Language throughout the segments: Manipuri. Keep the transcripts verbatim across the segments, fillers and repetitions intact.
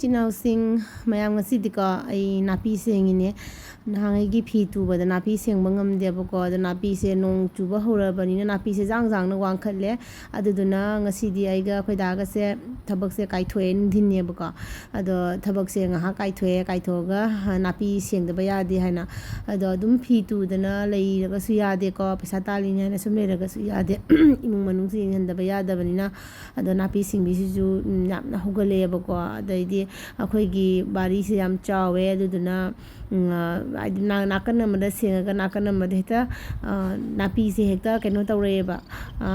ꯏꯆꯤꯟ ꯏꯅꯥꯎꯁꯤꯡ ꯃꯌꯥꯝ, ꯉꯁꯤꯗꯤꯀꯣ ꯑꯩ ꯅꯥꯄꯤ ꯁꯦꯡꯉꯤꯅꯦ꯫ ꯅꯍꯥꯟꯉꯩꯒꯤ ꯐꯤ ꯇꯨꯕꯗ ꯅꯥꯄꯤ ꯁꯦꯡꯕ ꯉꯝꯗꯦꯕꯀꯣ, ꯑꯗꯣ ꯅꯥꯄꯤꯁꯦ ꯅꯣꯡ ꯆꯨꯕ ꯍꯧꯔꯕꯅꯤꯅ ꯅꯥꯄꯤꯁꯦ ꯖꯥꯡ ꯖꯥꯡꯅ ꯋꯥꯡꯈꯠꯂꯦ꯫ ꯑꯗꯨꯗꯨꯅ ꯉꯁꯤꯗꯤ ꯑꯩꯒ ꯑꯩꯈꯣꯏ ꯗꯥꯒꯁꯦ ꯊꯕꯛꯁꯦ ꯀꯥꯏꯊꯣꯛꯑꯦ, ꯅꯨꯡꯊꯤꯟꯅꯦꯕꯀꯣ꯫ ꯑꯗꯣ ꯊꯕꯛꯁꯦ ꯉꯥꯏꯍꯥꯛ ꯀꯥꯏꯊꯣꯛꯑꯦ, ꯀꯥꯏꯊꯣꯛꯑꯒ ꯅꯥꯄꯤ ꯁꯦꯡꯗꯕ ꯌꯥꯗꯦ ꯍꯥꯏꯅ꯫ ꯑꯗꯣ ꯑꯗꯨꯝ ꯐꯤ ꯇꯨꯗꯅ ꯂꯩꯔꯒꯁꯨ ꯌꯥꯗꯦꯀꯣ, ꯄꯩꯁꯥ ꯇꯥꯜꯂꯤꯅꯤ ꯍꯥꯏꯅ ꯁꯨꯝ ꯂꯩꯔꯒꯁꯨ ꯌꯥꯗꯦ꯫ ꯏꯃꯨꯡ ꯃꯅꯨꯡꯁꯨ ꯌꯦꯡꯁꯤꯟꯗꯕ ꯌꯥꯗꯕꯅꯤꯅ꯫ ꯑꯗꯣ ꯅꯥꯄꯤ ꯁꯤꯡꯕꯤꯁꯤꯁꯨ ꯌꯥꯝꯅ ꯍꯧꯒꯠꯂꯛꯑꯦꯕꯀꯣ꯫ ꯑꯗꯩꯗꯤ ꯑꯩꯈꯣꯏꯒꯤ ꯕꯥꯔꯤꯁꯦ ꯌꯥꯝ ꯆꯥꯎꯋꯦ, ꯑꯗꯨꯗꯨꯅ ꯍꯥꯏꯗꯤ ꯅꯥꯀꯟ ꯑꯃꯗ ꯁꯦꯡꯉꯒ ꯅꯥꯀꯟ ꯑꯃꯗ ꯍꯦꯛꯇ ꯅꯥꯄꯤꯁꯦ ꯍꯦꯛꯇ ꯀꯩꯅꯣ ꯇꯧꯔꯛꯑꯦꯕ,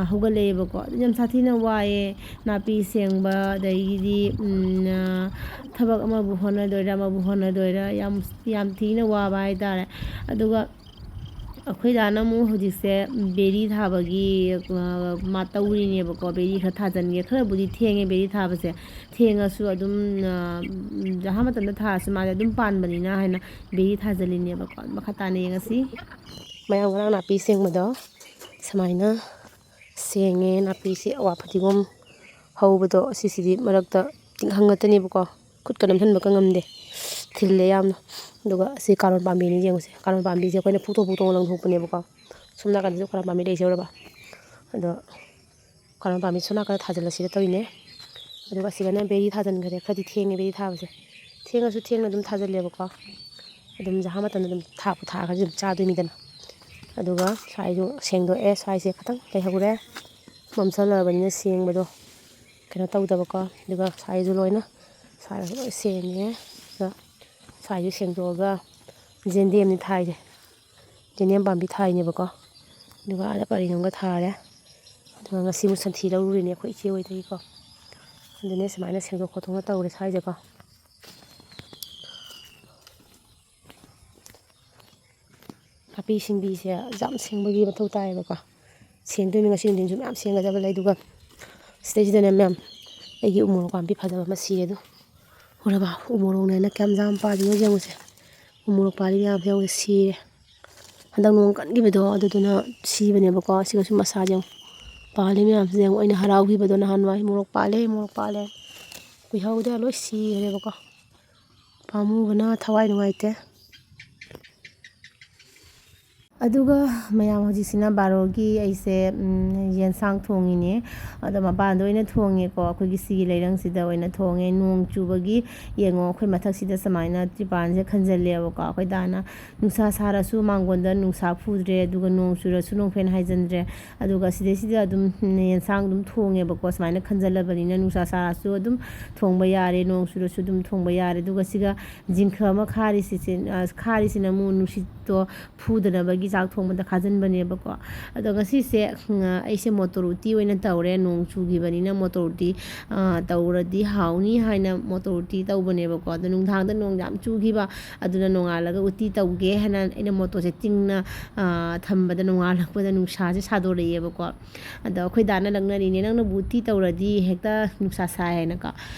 ꯍꯧꯒꯠꯂꯛꯑꯦꯕꯀꯣ꯫ ꯑꯗꯨ ꯌꯥꯝ ꯁꯥꯊꯤꯅ ꯋꯥꯏꯑꯦ꯫ ꯅꯥꯄꯤ ꯁꯦꯡꯕ, ꯑꯗꯒꯤꯗꯤ ꯊꯕꯛ ꯑꯃꯕꯨ ꯍꯣꯠꯅꯗꯣꯏꯔꯥ ꯑꯃꯕꯨ ꯍꯣꯠꯅꯗꯣꯏꯔꯥ, ꯌꯥꯝ ꯌꯥꯝ ꯊꯤꯅ ꯋꯥꯕ ꯍꯥꯏꯇꯥꯔꯦ꯫ ꯑꯗꯨꯒ ꯑꯩꯈꯣꯏ ꯗꯥꯅ ꯑꯃꯨꯛ ꯍꯧꯖꯤꯛꯁꯦ ꯕꯦꯔꯤ ꯊꯥꯕꯒꯤ ꯃꯥ ꯇꯧꯔꯤꯅꯦꯕꯀꯣ꯫ ꯕꯦꯔꯤ ꯈꯔ ꯊꯥꯖꯤꯟꯒꯦ꯫ ꯈꯔꯕꯨꯗꯤ ꯊꯦꯡꯉꯦ ꯕꯦꯔꯤ ꯊꯥꯕꯁꯦ꯫ ꯊꯦꯡꯉꯁꯨ ꯑꯗꯨꯝ ꯖꯍꯥ ꯃꯇꯝꯗ ꯊꯥꯔꯁꯨ ꯃꯥꯗꯤ ꯑꯗꯨꯝ ꯄꯥꯟꯕꯅꯤꯅ ꯍꯥꯏꯅ ꯕꯦꯔꯤ ꯊꯥꯖꯤꯜꯂꯤꯅꯦꯕꯀꯣ꯫ ꯃꯈꯥ ꯇꯥꯅ ꯌꯦꯡꯉꯁꯤ꯫ ꯃꯌꯥꯝ ꯉꯔꯥꯡ ꯅꯥꯄꯤ ꯁꯦꯡꯕꯗꯣ ꯁꯨꯃꯥꯏꯅ ꯁꯦꯡꯉꯦ꯫ ꯅꯥꯄꯤꯁꯦ ꯑꯋꯥ ꯐꯗꯤꯒꯣꯝ ꯍꯧꯕꯗꯣ ꯑꯁꯤꯁꯤꯗꯤ ꯃꯔꯛꯇ ꯇꯤꯡꯈꯪ ꯉꯥꯛꯇꯅꯦꯕꯀꯣ꯫ ꯈꯨꯠꯀ ꯅꯝꯁꯤꯟꯕꯒ ꯉꯝꯗꯦ꯫ ꯊꯤꯜꯂꯦ ꯌꯥꯝꯅ꯫ ꯑꯗꯨꯒ ꯑꯁꯤ ꯀꯥꯔꯣꯠ ꯄꯥꯝꯕꯤꯅꯤ ꯌꯦꯡꯉꯨꯁꯦ꯫ ꯀꯥꯔꯣꯠ ꯄꯥꯝꯕꯤꯁꯦ ꯑꯩꯈꯣꯏꯅ ꯐꯨꯛꯇꯣꯛ ꯐꯨꯛꯇꯣꯛ ꯂꯪꯊꯣꯛꯄꯅꯦꯕꯀꯣ꯫ ꯁꯣꯝ ꯅꯥꯀꯟꯗꯁꯨ ꯀꯥꯔꯣꯠ ꯄꯥꯝꯕꯤ ꯂꯩꯖꯧꯔꯕ꯫ ꯑꯗꯣ ꯀꯥꯔꯣꯠ ꯄꯥꯝꯕꯤ ꯁꯣꯝ ꯅꯥꯀꯟꯗ ꯊꯥꯖꯤꯜꯂꯁꯤꯔ ꯇꯧꯔꯤꯅꯦ꯫ ꯑꯗꯨꯒ ꯑꯁꯤꯒꯅ ꯕꯦꯔꯤ ꯊꯥꯖꯤꯟꯈ꯭ꯔꯦ꯫ ꯈꯔꯗꯤ ꯊꯦꯡꯉꯦ ꯕꯦꯔꯤ ꯊꯥꯕꯁꯦ꯫ ꯊꯦꯡꯉꯁꯨ ꯊꯦꯡꯅ ꯑꯗꯨꯝ ꯊꯥꯖꯤꯜꯂꯦꯕꯀꯣ꯫ ꯑꯗꯨꯝ ꯖꯍꯥ ꯃꯇꯝꯗ ꯑꯗꯨꯝ ꯊꯥꯕꯨ ꯊꯥꯔꯒꯗꯤ ꯑꯗꯨꯝ ꯆꯥꯗꯣꯏꯅꯤꯗꯅ꯫ ꯑꯗꯨꯒ ꯁ꯭ꯋꯥꯏꯁꯨ ꯁꯦꯡꯗꯣꯛꯑꯦ꯫ ꯁ꯭ꯋꯥꯏꯁꯦ ꯈꯤꯇꯪ ꯂꯩꯍꯧꯔꯦ꯫ ꯃꯝꯁꯜꯂꯛꯑꯕꯅꯤꯅ ꯁꯦꯡꯕꯗꯣ ꯀꯩꯅꯣ ꯇꯧꯗꯕꯀꯣ꯫ ꯑꯗꯨꯒ ꯁ꯭ꯋꯥꯏꯁꯨ ꯂꯣꯏꯅ, ꯁ꯭ꯋꯥꯏꯁꯨ ꯂꯣꯏ ꯁꯦꯡꯉꯦ꯫ ꯑꯗꯨꯒ ꯁ꯭ꯋꯥꯏꯁꯨ ꯁꯦꯡꯗꯣꯛꯑꯒ ꯌꯦꯟꯗꯦꯝꯅꯤ ꯊꯥꯏꯁꯦ꯫ ꯌꯦꯟꯗꯦꯝ ꯄꯥꯝꯕꯤ ꯊꯥꯏꯅꯦꯕꯀꯣ꯫ ꯑꯗꯨꯒ ꯑꯥꯗ ꯄꯔꯦꯡ ꯑꯃꯒ ꯊꯥꯔꯦ꯫ ꯑꯗꯨꯒ ꯉꯁꯤꯃꯨꯛ ꯁꯟꯊꯤ ꯂꯧꯔꯨꯔꯤꯅꯦ ꯑꯩꯈꯣꯏ ꯏꯆꯦ ꯍꯣꯏꯗꯒꯤꯀꯣ꯫ ꯑꯗꯨꯅꯦ ꯁꯨꯃꯥꯏꯅ ꯁꯦꯡꯗꯣꯛ ꯈꯣꯠꯇꯣꯛꯅ ꯇꯧꯔꯦ ꯁ꯭ꯋꯥꯏꯁꯦꯀꯣ꯫ ꯅꯥꯄꯤ ꯁꯤꯡꯕꯤꯁꯦ ꯌꯥꯝ ꯁꯦꯡꯕꯒꯤ ꯃꯊꯧ ꯇꯥꯏꯌꯦꯕꯀꯣ꯫ ꯁꯦꯡꯗꯣꯏꯅꯤ, ꯉꯁꯤ ꯅꯨꯡꯊꯤꯜꯁꯨ ꯃꯌꯥꯝ ꯁꯦꯡꯒꯗꯕ ꯂꯩ꯫ ꯑꯗꯨꯒ ꯁꯤꯗꯩꯁꯤꯗꯅꯦ ꯃꯌꯥꯝ, ꯑꯩꯒꯤ ꯎꯃꯣꯔꯣꯛ ꯄꯥꯝꯕꯤ ꯐꯖꯕ ꯑꯃ ꯁꯤꯔꯦ ꯑꯗꯨ꯫ ꯎꯔꯕ? ꯎꯃꯣꯔꯣꯛꯅꯦꯅ ꯀꯌꯥꯝ ꯌꯥꯝ ꯄꯥꯜꯂꯤꯅꯣ ꯌꯦꯡꯉꯨꯁꯦ꯫ ꯎꯃꯣꯔꯣꯛ ꯄꯥꯜꯂꯤ ꯃꯌꯥꯝꯁꯦ ꯌꯦꯡꯉꯨꯁꯦ, ꯁꯤꯔꯦ꯫ ꯍꯟꯗꯛ ꯅꯣꯡ ꯀꯟꯈꯤꯕꯗꯣ ꯑꯗꯨꯗꯨꯅ ꯁꯤꯕꯅꯦꯕꯀꯣ꯫ ꯁꯤꯒꯁꯨ ꯃꯁꯥꯁꯦ ꯌꯦꯡꯉꯨ꯫ ꯄꯥꯜꯂꯤ ꯃꯌꯥꯝꯁꯦ ꯌꯦꯡꯉꯨ꯫ ꯑꯩꯅ ꯍꯔꯥꯎꯈꯤꯕꯗꯣ ꯅꯍꯥꯟꯋꯥꯏ ꯃꯣꯔꯣꯛ ꯄꯥꯜꯂꯦ, ꯃꯣꯔꯣꯛ ꯄꯥꯜꯂꯦ꯫ ꯀꯨꯏꯍꯧꯗꯦ, ꯂꯣꯏ ꯁꯤꯈ꯭ꯔꯦꯕꯀꯣ꯫ ꯄꯥꯝꯃꯨꯕꯅ ꯊꯋꯥꯏ ꯅꯨꯡꯉꯥꯏꯇꯦ꯫ ꯑꯗꯨꯒ ꯃꯌꯥꯝ, ꯍꯧꯖꯤꯛꯁꯤꯅ ꯕꯥꯔꯣꯒꯤ ꯑꯩꯁꯦ, ꯎꯝ, ꯌꯦꯟꯁꯥꯡ ꯊꯣꯡꯉꯤꯅꯦ꯫ ꯑꯗꯣ ꯃꯄꯥꯟꯗ ꯑꯣꯏꯅ ꯊꯣꯡꯉꯦꯀꯣ, ꯑꯩꯈꯣꯏꯒꯤ ꯁꯤꯒꯤ ꯂꯩꯔꯪꯁꯤꯗ ꯑꯣꯏꯅ ꯊꯣꯡꯉꯦ꯫ ꯅꯣꯡ ꯆꯨꯕꯒꯤ, ꯌꯦꯡꯉꯣ, ꯑꯩꯈꯣꯏ ꯃꯊꯛꯁꯤꯗ ꯁꯨꯃꯥꯏꯅ ꯇ꯭ꯔꯤꯄꯥꯟꯁꯦ ꯈꯟꯖꯜꯂꯦꯕꯀꯣ꯫ ꯑꯩꯈꯣꯏ ꯗꯥꯅ ꯅꯨꯡꯁꯥ ꯁꯥꯔꯁꯨ ꯃꯥꯡꯒꯣꯟꯗ ꯅꯨꯡꯁꯥ ꯐꯨꯗ꯭ꯔꯦ, ꯑꯗꯨꯒ ꯅꯣꯡ ꯆꯨꯔꯁꯨ ꯅꯣꯡꯐꯦꯟ ꯍꯥꯏꯖꯤꯟꯗ꯭ꯔꯦ꯫ ꯑꯗꯨꯒ ꯁꯤꯗꯩꯁꯤꯗ ꯑꯗꯨꯝ, ꯎꯝ, ꯌꯦꯟꯁꯥꯡ ꯑꯗꯨꯝ ꯊꯣꯡꯉꯦꯕꯀꯣ꯫ ꯁꯨꯃꯥꯏꯅ ꯈꯟꯖꯜꯂꯕꯅꯤꯅ ꯅꯨꯡꯁꯥ ꯁꯥꯔꯁꯨ ꯑꯗꯨꯝ ꯊꯣꯡꯕ ꯌꯥꯔꯦ, ꯅꯣꯡ ꯆꯨꯔꯁꯨ ꯑꯗꯨꯝ ꯊꯣꯡꯕ ꯌꯥꯔꯦ꯫ ꯑꯗꯨꯒ ꯁꯤꯒ ꯖꯤꯡꯈ ꯑꯃ ꯈꯥꯔꯤꯁꯤ-, ꯁꯤ-, ꯑ, ꯈꯥꯔꯤꯁꯤꯅ ꯑꯃꯨꯛ ꯅꯨꯡꯁꯤꯠꯇꯣ ꯐꯨꯗꯅꯕꯒꯤ ꯆꯥꯛ ꯊꯣꯡꯕꯗ ꯈꯥꯖꯤꯟꯕꯅꯦꯕꯀꯣ꯫ ꯑꯗꯣ ꯉꯁꯤꯁꯦ, ꯎꯝ, ꯑꯩꯁꯦ ꯃꯣꯇꯣꯔ ꯎꯇꯤ ꯑꯣꯏꯅ ꯇꯧꯔꯦ꯫ ꯅꯣꯡ ꯆꯨꯈꯤꯕꯅꯤꯅ ꯃꯣꯇꯣꯔ ꯎꯇꯤ, ꯑ, ꯇꯧꯔꯗꯤ ꯍꯥꯎꯅꯤ ꯍꯥꯏꯅ ꯃꯣꯇꯣꯔ ꯎꯇꯤ ꯇꯧꯕꯅꯦꯕꯀꯣ꯫ ꯑꯗꯣ ꯅꯨꯡꯗꯥꯡꯗ ꯅꯣꯡ ꯌꯥꯝ ꯆꯨꯈꯤꯕ, ꯑꯗꯨꯅ ꯅꯣꯡꯉꯥꯜꯂꯒ ꯎꯇꯤ ꯇꯧꯒꯦ ꯍꯥꯏꯅ ꯑꯩꯅ ꯃꯣꯇꯣꯔꯁꯦ ꯇꯤꯡꯅ, ꯑ, ꯊꯝꯕꯗ, ꯅꯣꯡꯉꯥꯜꯂꯛꯄꯗ ꯅꯨꯡꯁꯥꯁꯦ ꯁꯥꯗꯣꯔꯛꯑꯦꯕꯀꯣ꯫ ꯑꯗꯣ ꯑꯩꯈꯣꯏ ꯗꯥꯅ ꯂꯛꯅꯔꯤꯅꯦ, "ꯅꯪꯅꯕꯨ ꯎꯇꯤ ꯇꯧꯔꯗꯤ ꯍꯦꯛꯇ ꯅꯨꯡꯁꯥ ꯁꯥꯏ" ꯍꯥꯏꯅꯀꯣ꯫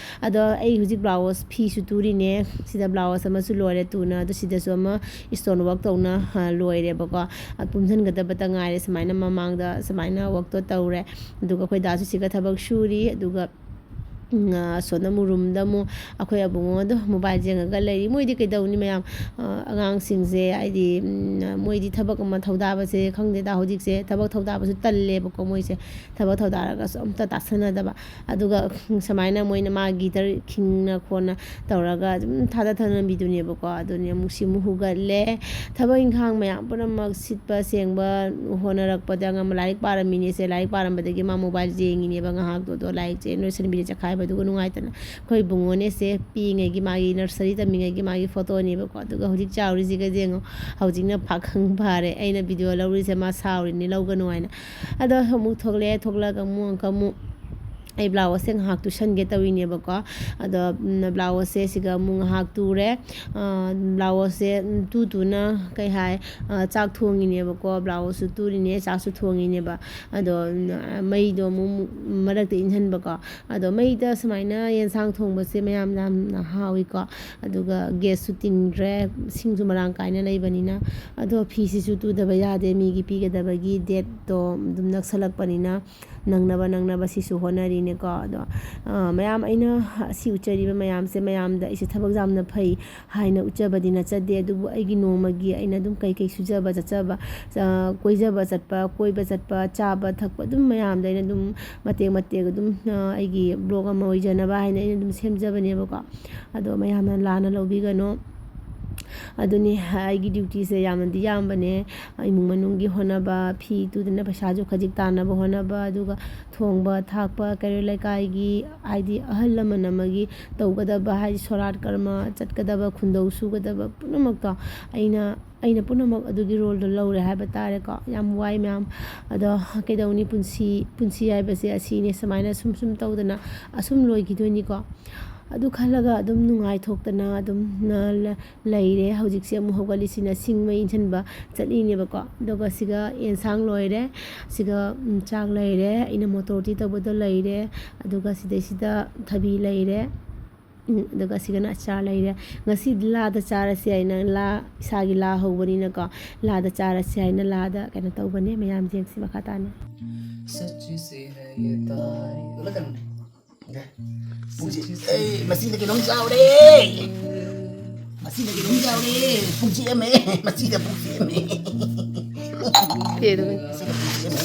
ꯑꯗꯣ ꯑꯩ ꯍꯧꯖꯤꯛ ꯕ꯭ꯂꯥꯎꯁ ꯐꯤꯁꯨ ꯇꯨꯔꯤꯅꯦ꯫ ꯁꯤꯗ ꯕ꯭ꯂꯥꯎꯁ ꯑꯃꯁꯨ ꯂꯣꯏꯔꯦ ꯇꯨꯅ, ꯑꯗꯣ ꯁꯤꯗꯁꯨ ꯑꯃ ꯏꯁꯇꯣꯟ ꯋꯥꯔꯛ ꯇꯧꯅ, ꯑ, ꯂꯣꯏꯔꯦꯕꯀꯣ꯫ ꯑ, ꯄꯨꯝꯁꯤꯟꯒꯗꯕꯇ ꯉꯥꯏꯔꯦ꯫ ꯁꯨꯃꯥꯏꯅ ꯃꯃꯥꯡꯗ ꯁꯨꯃꯥꯏꯅ ꯋꯥꯔꯛꯇꯣ ꯇꯧꯔꯦ꯫ ꯑꯗꯨꯒ ꯑꯩꯈꯣꯏ ꯗꯥꯁꯨ ꯁꯤꯒ ꯊꯕꯛ ꯁꯨꯔꯤ꯫ ꯑꯗꯨꯒ ꯎꯝ, ꯑ, ꯑꯁꯣꯝꯗ ꯑꯃꯨꯛ ꯔꯨꯝꯗ ꯑꯃꯨꯛ ꯑꯩꯈꯣꯏ ꯑꯕꯨꯡꯉꯣꯗꯣ ꯃꯣꯕꯥꯏꯜ ꯌꯦꯡꯉꯒ ꯂꯩꯔꯤ꯫ ꯃꯣꯏꯗꯤ ꯀꯩꯗꯧꯅꯤ ꯃꯌꯥꯝ, ꯑ, ꯑꯉꯥꯡꯁꯤꯡꯁꯦ ꯍꯥꯏꯗꯤ, ꯎꯝ, ꯃꯣꯏꯗꯤ ꯊꯕꯛ ꯑꯃ ꯊꯧꯗꯥꯕꯁꯦ ꯈꯪꯗꯦꯗ, ꯍꯧꯖꯤꯛꯁꯦ ꯊꯕꯛ ꯊꯧꯗꯥꯕꯁꯨ ꯇꯜꯂꯦꯕꯀꯣ ꯃꯣꯏꯁꯦ꯫ ꯊꯕꯛ ꯊꯧꯗꯥꯔꯒꯁꯨ ꯑꯝꯇ ꯇꯥꯁꯟꯅꯗꯕ꯫ ꯑꯗꯨꯒ, ꯎꯝ, ꯁꯨꯃꯥꯏꯅ ꯃꯣꯏꯅ ꯃꯥ ꯒꯤꯇꯔ ꯈꯤꯡꯅ ꯈꯣꯠꯅ ꯇꯧꯔꯒ ꯑꯗꯨꯝ ꯊꯥꯗ ꯊꯥꯗꯅꯕꯤꯗꯨꯅꯦꯕꯀꯣ꯫ ꯑꯗꯨꯅꯤ ꯑꯃꯨꯛ ꯁꯤ ꯑꯃꯨꯛ ꯍꯨꯒꯠꯂꯦ꯫ ꯊꯕꯛ ꯏꯪꯈꯥꯡ ꯃꯌꯥꯝ ꯄꯨꯝꯅꯃꯛ ꯁꯤꯠꯄ ꯁꯦꯡꯕ ꯍꯣꯠꯅꯔꯛꯄꯗ ꯑꯉꯥꯡ ꯂꯥꯏꯔꯤꯛ ꯄꯥꯔꯝꯃꯤꯅꯦꯁꯦ, ꯂꯥꯏꯔꯤꯛ ꯄꯥꯔꯝꯕꯗꯒꯤ ꯃꯥ ꯃꯣꯕꯥꯏꯜ ꯌꯦꯡꯉꯤꯅꯦꯕ ꯉꯥꯏꯍꯥꯛꯇꯣ꯫ ꯑꯗꯣ ꯂꯥꯏꯔꯤꯛꯁꯦ ꯂꯣꯏꯁꯤꯟꯕꯤꯔꯦ ꯆꯈꯥꯏꯕ꯫ ꯑꯗꯨꯒ ꯅꯨꯡꯉꯥꯏꯇꯅ ꯑꯩꯈꯣꯏ ꯏꯕꯨꯡꯉꯣꯅꯦꯁꯦ ꯄꯤꯛꯏꯉꯩꯒꯤ ꯃꯥꯒꯤ ꯅꯔꯁꯔꯤ ꯇꯝꯃꯤꯉꯩꯒꯤ ꯃꯥꯒꯤ ꯐꯣꯇꯣꯅꯦꯕꯀꯣ꯫ ꯑꯗꯨꯒ ꯍꯧꯖꯤꯛ ꯆꯥꯎꯔꯤꯁꯤꯒ ꯌꯦꯡꯉꯣ, ꯍꯧꯖꯤꯛꯅ ꯄꯥꯈꯪ ꯐꯥꯔꯦ꯫ ꯑꯩꯅ ꯚꯤꯗꯤꯑꯣ ꯂꯧꯔꯤꯁꯦ ꯃꯥ ꯁꯥꯎꯔꯤꯅꯦ, ꯂꯧꯒꯅꯨ ꯍꯥꯏꯅ꯫ ꯑꯗꯣ ꯑꯃꯨꯛ ꯊꯣꯛꯂꯛꯑꯦ, ꯊꯣꯛꯂꯛꯑꯒ ꯑꯃꯨꯛ ꯑꯃꯨꯛ ꯑꯩ ꯕ꯭ꯂꯥꯎꯁꯁꯦ ꯉꯥꯏꯍꯥꯛ ꯇꯨꯁꯟꯒꯦ ꯇꯧꯔꯤꯅꯦꯕꯀꯣ꯫ ꯑꯗꯣ, ꯎꯝ, ꯕ꯭ꯂꯥꯎꯁꯁꯦ ꯁꯤꯒ ꯑꯃꯨꯛ ꯉꯥꯏꯍꯥꯛ ꯇꯨꯔꯦ꯫ ꯑ, ꯕ꯭ꯂꯥꯎꯁꯁꯦ, ꯎꯝ, ꯇꯨ ꯇꯨꯅ ꯀꯩ ꯍꯥꯏ, ꯑ, ꯆꯥꯛ ꯊꯣꯡꯉꯤꯅꯦꯕꯀꯣ꯫ ꯕ꯭ꯂꯥꯎꯁꯁꯨ ꯇꯨꯔꯤꯅꯦ, ꯆꯥꯛꯁꯨ ꯊꯣꯡꯉꯤꯅꯦꯕ꯫ ꯑꯗꯣ, ꯎꯝ, ꯃꯩꯗꯣ ꯑꯃꯨꯛ ꯃꯔꯛꯇ ꯏꯪꯍꯟꯕꯀꯣ꯫ ꯑꯗꯣ ꯃꯩꯗ ꯁꯨꯃꯥꯏꯅ ꯌꯦꯟꯁꯥꯡ ꯊꯣꯡꯕꯁꯦ ꯃꯌꯥꯝ ꯌꯥꯝꯅ ꯍꯥꯎꯏꯀꯣ꯫ ꯑꯗꯨꯒ ꯒ꯭ꯌꯥꯁꯁꯨ ꯇꯤꯡꯗ꯭ꯔꯦ, ꯁꯤꯡꯁꯨ ꯃꯔꯥꯡ ꯀꯥꯏꯅ ꯂꯩꯕꯅꯤꯅ꯫ ꯑꯗꯣ ꯐꯤꯁꯤꯁꯨ ꯇꯨꯗꯕ ꯌꯥꯗꯦ, ꯃꯤꯒꯤ ꯄꯤꯒꯗꯕꯒꯤ ꯗꯦꯠꯇꯣ ꯑꯗꯨꯝ ꯅꯛꯁꯜꯂꯛꯄꯅꯤꯅ ꯅꯪꯅꯕ, ꯅꯪꯅꯕ ꯁꯤꯁꯨ ꯍꯣꯠꯅꯔꯤꯅꯦ꯫ ꯀꯣ꯫ ꯑꯗꯣ, ꯑ, ꯃꯌꯥꯝ, ꯑꯩꯅ ꯑꯁꯤ ꯎꯠꯆꯔꯤꯕ ꯃꯌꯥꯝꯁꯦ ꯃꯌꯥꯝꯗ ꯑꯩꯁꯦ ꯊꯕꯛ ꯌꯥꯝꯅ ꯐꯩ ꯍꯥꯏꯅ ꯎꯠꯆꯕꯗꯤ ꯅꯠꯆꯗꯦ, ꯑꯗꯨꯕꯨ ꯑꯩꯒꯤ ꯅꯣꯡꯃꯒꯤ ꯑꯩꯅ ꯑꯗꯨꯝ ꯀꯩꯀꯩ ꯁꯨꯖꯕ ꯆꯠꯆꯕ, ꯑ, ꯀꯣꯏꯖꯕ ꯆꯠꯄ, ꯀꯣꯏꯕ ꯆꯠꯄ, ꯆꯥꯕ ꯊꯛꯄ, ꯑꯗꯨꯝ ꯃꯌꯥꯝꯗ ꯑꯩꯅ ꯑꯗꯨꯝ ꯃꯇꯦꯛ ꯃꯇꯦꯛ ꯑꯗꯨꯝ, ꯑ, ꯑꯩꯒꯤ vlog ꯑꯃ ꯑꯣꯏꯖꯅꯕ ꯍꯥꯏꯅ ꯑꯩꯅ ꯑꯗꯨꯝ ꯁꯦꯝꯖꯕꯅꯦꯕꯀꯣ꯫ ꯑꯗꯣ ꯃꯌꯥꯝꯅ ꯂꯥꯟꯅ ꯂꯧꯕꯤꯒꯅꯨ꯫ ꯑꯗꯨꯅꯤ ꯑꯩꯒꯤ dutyꯁꯦ ꯌꯥꯝꯅꯗꯤ ꯌꯥꯝꯕꯅꯦ꯫ ꯏꯃꯨꯡ ꯃꯅꯨꯡꯒꯤ ꯍꯣꯠꯅꯕ, ꯐꯤ ꯇꯨꯗꯅ ꯄꯩꯁꯥꯁꯨ ꯈꯖꯤꯛ ꯇꯥꯟꯅꯕ ꯍꯣꯠꯅꯕ, ꯑꯗꯨꯒ ꯊꯣꯡꯕ ꯊꯥꯛꯄ, ꯀꯩꯔꯣꯜ ꯂꯩꯀꯥꯏꯒꯤ, ꯍꯥꯏꯗꯤ ꯑꯍꯜ ꯂꯃꯟ ꯑꯃꯒꯤ ꯇꯧꯒꯗꯕ, ꯍꯥꯏꯗꯤ ꯁꯣꯔꯥꯠ ꯀꯔꯃ ꯆꯠꯀꯗꯕ, ꯈꯨꯟꯗꯧ ꯁꯨꯒꯗꯕ ꯄꯨꯝꯅꯃꯛꯇꯣ ꯑꯩꯅ, ꯑꯩꯅ ꯄꯨꯝꯅꯃꯛ ꯑꯗꯨꯒꯤ roleꯗꯣ ꯂꯧꯔꯦ ꯍꯥꯏꯕ ꯇꯥꯔꯦꯀꯣ꯫ ꯌꯥꯝ ꯋꯥꯏ ꯃꯌꯥꯝ꯫ ꯑꯗꯣ ꯀꯩꯗꯧꯅꯤ, ꯄꯨꯟꯁꯤ, ꯄꯨꯟꯁꯤ ꯍꯥꯏꯕꯁꯦ ꯑꯁꯤꯅꯦ, ꯁꯨꯃꯥꯏꯅ ꯁꯨꯝ ꯁꯨꯝ ꯇꯧꯗꯅ ꯑꯁꯨꯝ ꯂꯣꯏꯈꯤꯗꯣꯏꯅꯤꯀꯣ꯫ ꯑꯗꯨ ꯈꯜꯂꯒ ꯑꯗꯨꯝ ꯅꯨꯡꯉꯥꯏꯊꯣꯛꯇꯅ ꯑꯗꯨꯝ ꯅ-, ꯂ-, ꯂꯩꯔꯦ꯫ ꯍꯧꯖꯤꯛꯁꯦ ꯑꯃꯨꯛ ꯍꯧꯒꯠꯂꯤꯁꯤꯅ ꯁꯤꯡ ꯃꯩ ꯏꯟꯁꯤꯟꯕ ꯆꯠꯂꯤꯅꯦꯕꯀꯣ꯫ ꯑꯗꯨꯒ ꯁꯤꯒ ꯑꯦꯟꯁꯥꯡ ꯂꯣꯏꯔꯦ, ꯁꯤꯒ, ꯎꯝ, ꯆꯥꯛ ꯂꯩꯔꯦ, ꯑꯩꯅ ꯃꯣꯇꯣꯔ ꯇꯤ ꯇꯧꯕꯗꯣ ꯂꯩꯔꯦ, ꯑꯗꯨꯒ ꯁꯤꯗꯩꯁꯤꯗ ꯊꯕꯤ ꯂꯩꯔꯦ, ꯎꯝ, ꯑꯗꯨꯒ ꯁꯤꯒꯅ ꯑꯆꯥꯔ ꯂꯩꯔꯦ꯫ ꯉꯁꯤꯗꯤ ꯂꯥꯗ ꯆꯥꯔꯁꯦ ꯍꯥꯏꯅ, ꯂꯥ, ꯏꯁꯥꯒꯤ ꯂꯥ ꯍꯧꯕꯅꯤꯅꯀꯣ, ꯂꯥꯗ ꯆꯥꯔꯁꯦ ꯍꯥꯏꯅ ꯂꯥꯗ ꯀꯩꯅꯣ ꯇꯧꯕꯅꯦ꯫ ꯃꯌꯥꯝ ꯌꯦꯡꯁꯤ ꯃꯈꯥ ꯇꯥꯅ꯫ ꯁꯆꯤ ꯁꯤ ꯍꯩ ꯌꯦ ꯇꯥꯏ꯫ ꯄꯨꯛꯁꯤ, ꯑꯦ, ꯃꯁꯤꯅ ꯀꯩꯅꯣꯝ ꯆꯥꯎꯔꯦ꯫ ꯃꯁꯤꯅ ꯀꯩꯅꯣꯝ ꯆꯥꯎꯔꯦ꯫ ꯄꯨꯛꯁꯤ ꯑꯃ, ꯃꯁꯤꯗ ꯄꯨꯛꯁꯤ ꯑꯃ꯫ ꯄꯦꯜꯂꯕꯅꯤ꯫ ꯃꯁꯤꯗ ꯄꯨꯛꯁꯤ ꯑꯃ꯫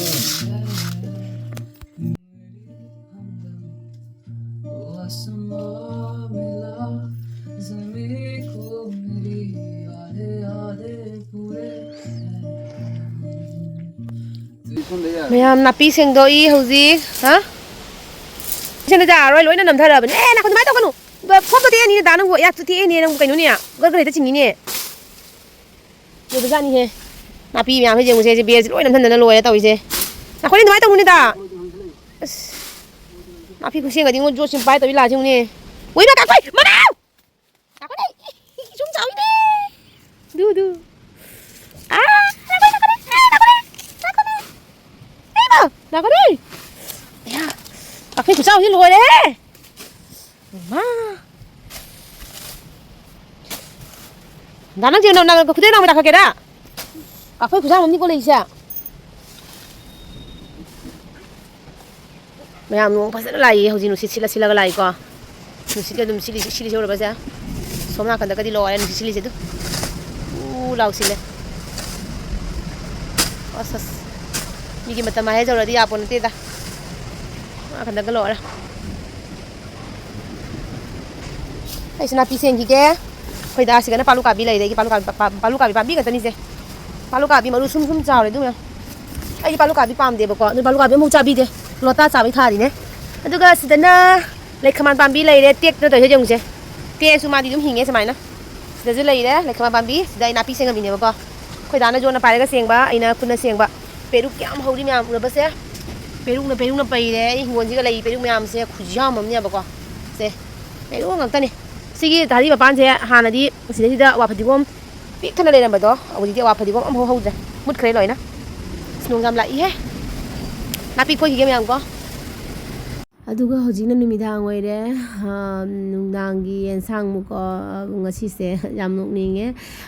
ꯃꯌꯥꯝ ꯅꯥꯄꯤ ꯁꯦꯡꯗꯣꯛꯏ ꯍꯧꯖꯤꯛ꯫ ꯍꯥ? ꯁꯦꯡꯗꯣꯛ ꯌꯥꯔꯣꯏ, ꯂꯣꯏꯅ ꯅꯝꯊꯔꯕꯅꯦ꯫ ꯑꯦ, ꯅꯥꯈꯣ ꯑꯗꯨꯃꯥꯏꯅ ꯇꯧꯒꯅꯨ꯫ ꯐꯣꯝꯗꯣ ꯇꯦꯛꯑꯅꯤ, ꯗꯥ ꯅꯪꯕꯨ꯫ ꯑꯦ, ꯇꯦꯛꯑꯅꯤ ꯅꯪꯕꯨ ꯀꯩꯅꯣꯅꯦ? ꯒꯔꯒꯔ ꯍꯦꯛꯇ ꯆꯤꯡꯉꯤꯅꯦ꯫ ꯂꯣꯏꯕꯖꯥꯠꯅꯤꯍꯦ꯫ ꯅꯥꯄꯤ ꯃꯌꯥꯝꯁꯦ ꯌꯦꯡꯉꯨꯁꯦ, ꯁꯤ ꯕꯦꯔꯁꯤ ꯂꯣꯏ ꯅꯝꯊꯟꯗꯅ ꯂꯣꯏꯔꯦ ꯇꯧꯔꯤꯁꯦ꯫ ꯅꯥꯈꯣ ꯅꯪ ꯑꯗꯨꯃꯥꯏꯅ ꯇꯧꯅꯨꯅꯦ ꯗꯥ꯫ ꯑꯁ꯫ ꯅꯥꯄꯤ ꯈꯨꯠꯁꯦꯝꯒꯗꯤ ꯉꯣ, ꯖꯣꯠꯁꯤꯝ ꯄꯥꯏ ꯇꯧꯔꯤ ꯂꯥꯁꯤ ꯌꯦꯡꯉꯨꯅꯦ꯫ ꯎꯏ ꯃꯥ ꯀꯥꯛꯐꯩ! ꯃꯃꯥ! ꯂꯥꯛꯀꯅꯤ! ꯏꯁꯨꯝ ꯆꯥꯎꯋꯤꯅꯦ! ꯗꯨ, ꯗꯨ꯫ ꯑꯥ! ꯂꯥꯛꯀꯅꯤ, ꯂꯥꯛꯀꯅꯤ! ꯑꯥ, ꯂꯥꯛꯀꯅꯤ! ꯂꯥꯛꯀꯅꯤ! ꯂꯥꯛꯀꯅꯤ! ꯑꯌꯥ! ꯀꯥꯛꯐꯩ ꯈꯨꯆꯥꯎꯁꯤ ꯂꯣꯏꯔꯦꯍꯦ! ꯃꯥ! ꯗꯥ, ꯅꯪ ꯆꯦ, ꯅꯪ, ꯅꯪ ꯈꯨꯗꯩ ꯅꯥꯎꯃ ꯗꯥꯈꯠꯀꯦꯔꯥ? ꯀꯥꯛꯐꯩ ꯈꯨꯆꯥꯎ ꯑꯃꯅꯤꯀꯣ ꯂꯩꯁꯦ꯫ ꯌꯥꯝ ꯅꯣꯡ ꯐꯖꯅ ꯂꯥꯛꯏꯌꯦ ꯍꯧꯖꯤꯛ, ꯅꯨꯡꯁꯤꯠ ꯁꯤꯠꯂ ꯁꯤꯠꯂꯒ ꯂꯥꯛꯏꯀꯣ꯫ ꯅꯨꯡꯁꯤꯠꯀ ꯑꯗꯨꯝ ꯁꯤꯠꯂꯤ, ꯁꯤꯠꯂꯤꯁꯦ ꯎꯔꯕꯁꯦ? ꯁꯣꯝ ꯅꯥꯀꯟꯗꯒꯗꯤ ꯂꯣꯏꯔꯦ ꯅꯨꯡꯁꯤꯠ ꯁꯤꯠꯂꯤꯁꯦ ꯑꯗꯨ꯫ ꯎ ꯂꯥꯎ ꯁꯤꯠꯂꯦ꯫ ꯑꯁ, ꯑꯁ꯫ ꯃꯤꯒꯤ ꯃꯇꯝ ꯍꯥꯏꯖꯧꯔꯗꯤ ꯌꯥꯄꯣ ꯅꯠꯇꯦꯗ꯫ ꯁꯣꯝ ꯅꯥꯀꯟꯗꯒ ꯂꯣꯏꯔꯦ꯫ ꯑꯩꯁꯨ ꯅꯥꯄꯤ ꯁꯦꯡꯈꯤꯒꯦ꯫ ꯑꯩꯈꯣꯏ ꯗꯥꯁꯤꯒꯅ ꯄꯥꯂꯨ ꯀꯥꯕꯤ ꯂꯩꯔꯦ꯫ ꯑꯩꯒꯤ ꯄꯥꯂꯨ ꯀꯥꯕꯤ, ꯄꯥ-, ꯄꯥꯂꯨ ꯀꯥꯕꯤ ꯄꯥꯝꯕꯤ ꯉꯥꯛꯇꯅꯤꯁꯦ꯫ ꯄꯥꯂꯨ ꯀꯥꯕꯤ ꯃꯔꯨ ꯁꯨꯝ ꯁꯨꯝ ꯆꯥꯎꯔꯦ ꯑꯗꯨ ꯃꯌꯥꯝ꯫ ꯑꯩꯗꯤ ꯄꯥꯂꯨ ꯀꯥꯕꯤ ꯄꯥꯝꯗꯦꯕꯀꯣ꯫ ꯑꯗꯨ ꯄꯥꯂꯨ ꯀꯥꯕꯤ ꯑꯃꯨꯛ ꯆꯥꯕꯤꯗꯦ꯫ ꯂꯣꯇꯥ ꯆꯥꯕꯩ ꯊꯥꯔꯤꯅꯦ꯫ ꯑꯗꯨꯒ ꯁꯤꯗꯅ ꯂꯩꯈꯃꯥꯟ ꯄꯥꯝꯕꯤ ꯂꯩꯔꯦ꯫ ꯇꯦꯛꯇꯅ ꯇꯧꯔꯤꯁꯦ ꯌꯦꯡꯉꯨꯁꯦ꯫ ꯇꯦꯛꯑꯁꯨ ꯃꯥꯗꯤ ꯑꯗꯨꯝ ꯍꯤꯡꯉꯦ ꯁꯨꯃꯥꯏꯅ꯫ ꯁꯤꯗꯁꯨ ꯂꯩꯔꯦ ꯂꯩꯈꯃꯥꯟ ꯄꯥꯝꯕꯤ꯫ ꯁꯤꯗ ꯑꯩ ꯅꯥꯄꯤ ꯁꯦꯡꯉꯝꯃꯤꯅꯦꯕꯀꯣ꯫ ꯑꯩꯈꯣꯏ ꯗꯥꯅ ꯌꯣꯠꯅ ꯄꯥꯏꯔꯒ ꯁꯦꯡꯕ, ꯑꯩꯅ ꯈꯨꯠꯅ ꯁꯦꯡꯕ꯫ ꯄꯦꯔꯨꯛ ꯀꯌꯥꯝ ꯍꯧꯔꯤ ꯃꯌꯥꯝ ꯎꯔꯕꯁꯦ? ꯄꯦꯔꯨꯛꯅ, ꯄꯦꯔꯨꯛꯅ ꯄꯩꯔꯦ꯫ ꯑꯩ ꯍꯤꯡꯒꯣꯜꯁꯤꯒ ꯂꯩ ꯄꯦꯔꯨꯛ ꯃꯌꯥꯝꯁꯦ ꯈꯨꯌꯥꯝ ꯑꯃꯅꯦꯕꯀꯣ꯫ ꯁꯦ, ꯄꯦꯔꯨꯛ ꯉꯥꯛꯇꯅꯤ꯫ ꯁꯤꯒꯤ ꯊꯥꯔꯤ ꯃꯄꯥꯟꯁꯦ ꯍꯥꯟꯅꯗꯤ ꯁꯤꯗꯩꯁꯤꯗ ꯑꯋꯥ ꯐꯗꯤꯒꯣꯝ ꯄꯤꯛ ꯊꯟꯅ ꯂꯩꯔꯝꯕꯗꯣ, ꯍꯧꯖꯤꯛꯇꯤ ꯑꯋꯥ ꯐꯗꯤꯒꯣꯝ ꯑꯝꯐꯥꯎ ꯍꯧꯗ꯭ꯔꯦ, ꯃꯨꯠꯈ꯭ꯔꯦ ꯂꯣꯏꯅ꯫ ꯑꯁ, ꯅꯣꯡ ꯌꯥꯝ ꯂꯥꯛꯏꯍꯦ꯫ ꯅꯥꯄꯤ ꯐꯣꯏꯈꯤꯒꯦ ꯃꯌꯥꯝ ꯀꯣ꯫ ꯑꯗꯨꯒ ꯍꯧꯖꯤꯛꯅ ꯅꯨꯃꯤꯗꯥꯡ ꯑꯣꯏꯔꯦ꯫ ꯑꯥ, ꯅꯨꯡꯗꯥꯡꯒꯤ ꯌꯦꯟꯁꯥꯡꯃꯨꯛꯀꯣ, ꯉꯁꯤꯁꯦ ꯌꯥꯝ ꯅꯣꯛꯅꯤꯡꯉꯦ꯫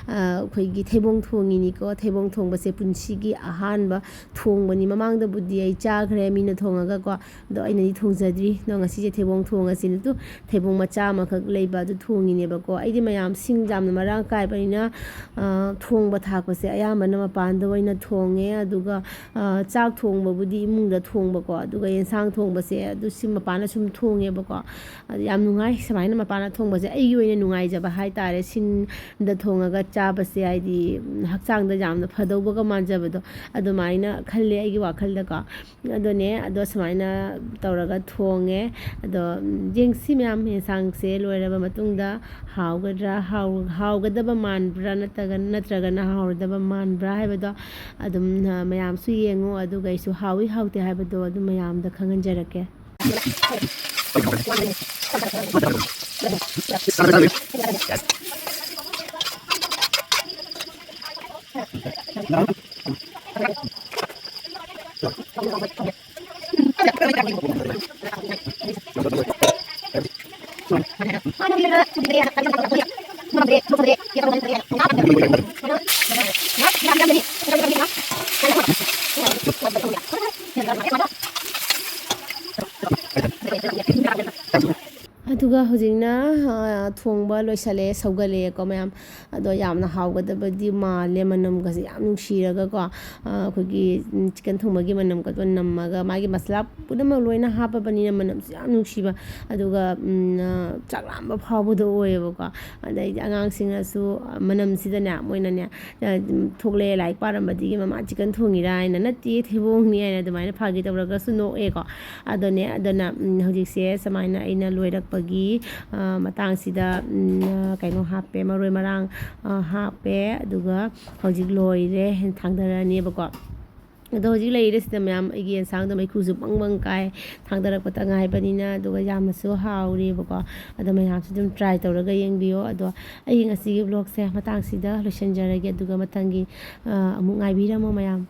ꯑꯥ, ꯑꯩꯈꯣꯏꯒꯤ ꯊꯩꯕꯣꯡ ꯊꯣꯡꯉꯤꯅꯤꯀꯣ꯫ ꯊꯩꯕꯣꯡ ꯊꯣꯡꯕꯁꯦ ꯄꯨꯟꯁꯤꯒꯤ ꯑꯍꯥꯟꯕ ꯊꯣꯡꯕꯅꯤ꯫ ꯃꯃꯥꯡꯗꯕꯨꯗꯤ ꯑꯩ ꯆꯥꯈ꯭ꯔꯦ ꯃꯤꯅ ꯊꯣꯡꯉꯒꯀꯣ꯫ ꯑꯗꯣ ꯑꯩꯅꯗꯤ ꯊꯣꯡꯖꯗ꯭ꯔꯤ꯫ ꯑꯗꯣ ꯉꯁꯤꯁꯦ ꯊꯩꯕꯣꯡ ꯊꯣꯡꯉꯁꯤꯅ ꯇꯨ ꯊꯩꯕꯣꯡ ꯃꯆꯥ ꯑꯃꯈꯛ ꯂꯩꯕ ꯑꯗꯨ ꯊꯣꯡꯉꯤꯅꯦꯕꯀꯣ꯫ ꯑꯩꯗꯤ ꯃꯌꯥꯝ ꯁꯤꯡ ꯌꯥꯝꯅ ꯃꯔꯥꯡ ꯀꯥꯏꯕꯅꯤꯅ, ꯑ, ꯊꯣꯡꯕ ꯊꯥꯛꯄꯁꯦ ꯑꯌꯥꯝꯕꯅ ꯃꯄꯥꯟꯗ ꯑꯣꯏꯅ ꯊꯣꯡꯉꯦ꯫ ꯑꯗꯨꯒ, ꯑ, ꯆꯥꯛ ꯊꯣꯡꯕꯕꯨꯗꯤ ꯏꯃꯨꯡꯗ ꯊꯣꯡꯕꯀꯣ꯫ ꯑꯗꯨꯒ ꯌꯦꯟꯁꯥꯡ ꯊꯣꯡꯕꯁꯦ ꯑꯗꯨ ꯁꯤ ꯃꯄꯥꯟꯗ ꯁꯨꯝ ꯊꯣꯡꯉꯦꯕꯀꯣ꯫ ꯑꯗꯨ ꯌꯥꯝ ꯅꯨꯡꯉꯥꯏ ꯁꯨꯃꯥꯏꯅ ꯃꯄꯥꯟꯗ ꯊꯣꯡꯕꯁꯦ꯫ ꯑꯩꯒꯤ ꯑꯣꯏꯅ ꯅꯨꯡꯉꯥꯏꯖꯕ ꯍꯥꯏꯇꯥꯔꯦ꯫ ꯁꯤꯡꯗ ꯊꯣꯡꯉꯒ ꯆꯥꯕꯁꯦ ꯍꯥꯏꯗꯤ, ꯎꯝ, ꯍꯛꯆꯥꯡꯗ ꯌꯥꯝꯅ ꯐꯗꯧꯕꯒ ꯃꯥꯟꯖꯕꯗꯣ ꯑꯗꯨꯃꯥꯏꯅ ꯈꯜꯂꯦ ꯑꯩꯒꯤ ꯋꯥꯈꯜꯗꯀꯣ꯫ ꯑꯗꯨꯅꯦ, ꯑꯗꯣ ꯁꯨꯃꯥꯏꯅ ꯇꯧꯔꯒ ꯊꯣꯡꯉꯦ꯫ ꯑꯗꯣ, ꯎꯝ, ꯌꯦꯡꯁꯤ ꯃꯌꯥꯝ, ꯌꯦꯟꯁꯥꯡꯁꯦ ꯂꯣꯏꯔꯕ ꯃꯇꯨꯡꯗ ꯍꯥꯎꯒꯗ꯭ꯔꯥ, ꯍꯥꯎ-, ꯍꯥꯎꯒꯗꯕ ꯃꯥꯟꯕ꯭ꯔꯥ ꯅꯠꯇ꯭ꯔꯒ, ꯅꯠꯇ꯭ꯔꯒꯅ ꯍꯥꯎꯔꯣꯏꯗꯕ ꯃꯥꯟꯕ꯭ꯔꯥ ꯍꯥꯏꯕꯗꯣ ꯑꯗꯨꯝ, ꯑ, ꯃꯌꯥꯝꯁꯨ ꯌꯦꯡꯉꯣ꯫ ꯑꯗꯨꯒ ꯑꯩꯁꯨ ꯍꯥꯎꯏ ꯍꯥꯎꯇꯦ ꯍꯥꯏꯕꯗꯣ ꯑꯗꯨꯝ ꯃꯌꯥꯝꯗ ꯈꯪꯍꯟꯖꯔꯛꯀꯦ꯫ ꯍꯧꯖꯤꯛꯅ ꯊꯣꯡꯕ ꯂꯣꯏꯁꯜꯂꯦ, ꯁꯧꯒꯠꯂꯛꯑꯦꯀꯣ ꯃꯌꯥꯝ꯫ ꯑꯗꯣ ꯌꯥꯝꯅ ꯍꯥꯎꯒꯗꯕꯗꯤ ꯃꯥꯜꯂꯦ, ꯃꯅꯝꯒꯁꯦ ꯌꯥꯝ ꯅꯨꯡꯁꯤꯔꯒꯀꯣ꯫ ꯑꯩꯈꯣꯏꯒꯤ ꯆꯤꯛꯀꯟ ꯊꯣꯡꯕꯒꯤ ꯃꯅꯝꯒꯗꯣ ꯅꯝꯃꯒ, ꯃꯥꯒꯤ ꯃꯁꯂꯥ ꯄꯨꯝꯅꯃꯛ ꯂꯣꯏꯅ ꯍꯥꯞꯄꯕꯅꯤꯅ ꯃꯅꯝꯁꯨ ꯌꯥꯝ ꯅꯨꯡꯁꯤꯕ, ꯑꯗꯨꯒ ꯆꯥꯛ ꯂꯥꯝꯕ ꯐꯥꯎꯕꯗꯣ ꯑꯣꯏꯌꯦꯕꯀꯣ꯫ ꯑꯗꯩꯗꯤ ꯑꯉꯥꯡꯁꯤꯡꯅꯁꯨ ꯃꯅꯝꯁꯤꯗꯅꯦ, ꯃꯣꯏꯅꯅꯦ, ꯊꯣꯛꯂꯛꯑꯦ, ꯂꯥꯏꯔꯤꯛ ꯄꯥꯔꯝꯕꯗꯒꯤ "ꯃꯃꯥ ꯆꯤꯛꯀꯟ ꯊꯣꯡꯉꯤꯔꯥ?" ꯍꯥꯏꯅ, "ꯅꯠꯇꯦ, ꯊꯩꯕꯣꯡꯅꯤ" ꯍꯥꯏꯅ ꯑꯗꯨꯃꯥꯏꯅ ꯐꯥꯒꯤ ꯇꯧꯔꯒꯁꯨ ꯅꯣꯛꯑꯦꯀꯣ꯫ ꯑꯗꯨꯅꯦ, ꯑꯗꯨꯅ ꯍꯧꯖꯤꯛꯁꯦ ꯁꯨꯃꯥꯏꯅ ꯑꯩꯅ ꯂꯣꯏꯔꯛꯄꯒꯤ ꯃꯇꯥꯡꯁꯤꯗ ꯀꯩꯅꯣ ꯍꯥꯞꯄꯦ, ꯃꯔꯣꯏ ꯃꯔꯥꯡ ꯍꯥꯞꯄꯦ꯫ ꯑꯗꯨꯒ ꯍꯧꯖꯤꯛ ꯂꯣꯏꯔꯦ, ꯊꯥꯡꯗꯔꯅꯦꯕꯀꯣ꯫ ꯑꯗꯣ ꯍꯧꯖꯤꯛ ꯂꯩꯔꯦ ꯁꯤꯗ ꯃꯌꯥꯝ, ꯑꯩꯒꯤ ꯌꯦꯟꯁꯥꯡꯗꯣ ꯃꯩꯈꯨꯁꯨ ꯕꯪ ꯕꯪ ꯀꯥꯏ, ꯊꯥꯡꯗꯔꯛꯄꯇ ꯉꯥꯏꯕꯅꯤꯅ꯫ ꯑꯗꯨꯒ ꯌꯥꯝꯅꯁꯨ ꯍꯥꯎꯔꯤꯕꯀꯣ꯫ ꯑꯗꯣ ꯃꯌꯥꯝꯁꯨ ꯑꯗꯨꯝ try ꯇꯧꯔꯒ ꯌꯦꯡꯕꯤꯌꯣ꯫ ꯑꯗꯣ ꯑꯩꯒꯤ ꯉꯁꯤꯒꯤ vlogꯁꯦ ꯃꯇꯥꯡꯁꯤꯗ ꯂꯣꯏꯁꯤꯟꯖꯔꯒꯦ, ꯑꯗꯨꯒ ꯃꯊꯪꯒꯤ ꯑꯃꯨꯛ ꯉꯥꯏꯕꯤꯔꯝꯃꯣ ꯃꯌꯥꯝ꯫